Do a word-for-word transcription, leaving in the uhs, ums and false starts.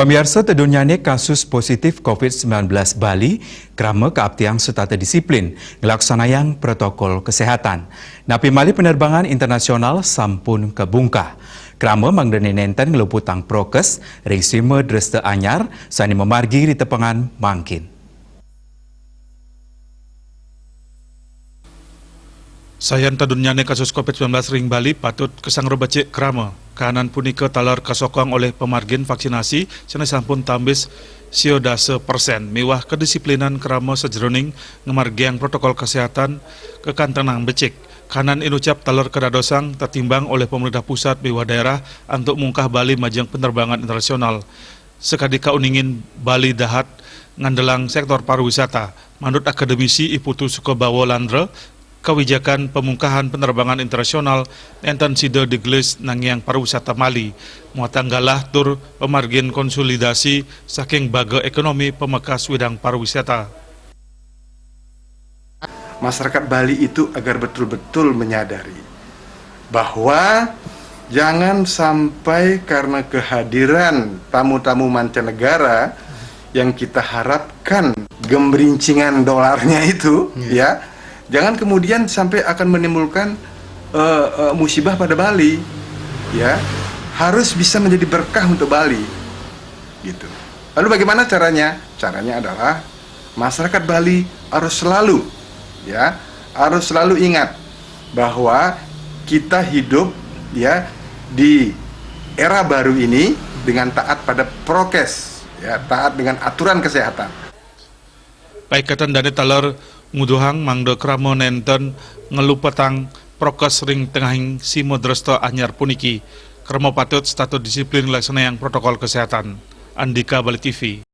Pamiarsa, tedunnyane kasus positif covid sembilan belas Bali, krama kaaptiang setata disiplin nglaksanayang protokol kesehatan. Napi malih penerbangan internasional sampun kabungkah. Krama mangdane nenten ngluputang prokes ring sima dresta anyar sane mamargi ri tepengan mangkin. Sayan tedunnyane kasus covid sembilan belas ring Bali patut kasangra becik krama. Kahanan punika taler kasokong olih pamargin vaksinasi sane sampun tambis sia dasa persen miwah kedisiplinan krama sajeroning ngamargiang protokol kesehatan kakantenang becik. Kahanan inucap taler kadadosang tetimbang olih pemerintah pusat miwah daerah antuk mungkah Bali majeng penerbangan internasional. Sakadi kauningin Bali dahat ngandelang sektor pariwisata. Manut akademisi I Putu Sukabawa Landra, kawijakan pamungkahan penerbangan internasional nenten sida digelis nangiang pariwisata Bali, muatang galah tur pamargin konsolidasi saking baga ekonomi pamekas widang pariwisata. Masyarakat Bali itu agar betul-betul menyadari bahwa jangan sampai karena kehadiran tamu-tamu mancanegara yang kita harapkan gembrincingan dolarnya itu, ya, jangan kemudian sampai akan menimbulkan eh, eh, musibah pada Bali, ya, harus bisa menjadi berkah untuk Bali, gitu. Lalu bagaimana caranya? Caranya adalah masyarakat Bali harus selalu, ya, harus selalu ingat bahwa kita hidup, ya, di era baru ini dengan taat pada prokes, ya, taat dengan aturan kesehatan. Paiketan dane taler nguduhang mangda krama nenten ngluputang prokes ring tengahing sima dresta anyar puniki. Krama patut setata disiplin nglaksanayang protokol kesehatan. Andika Bali T V.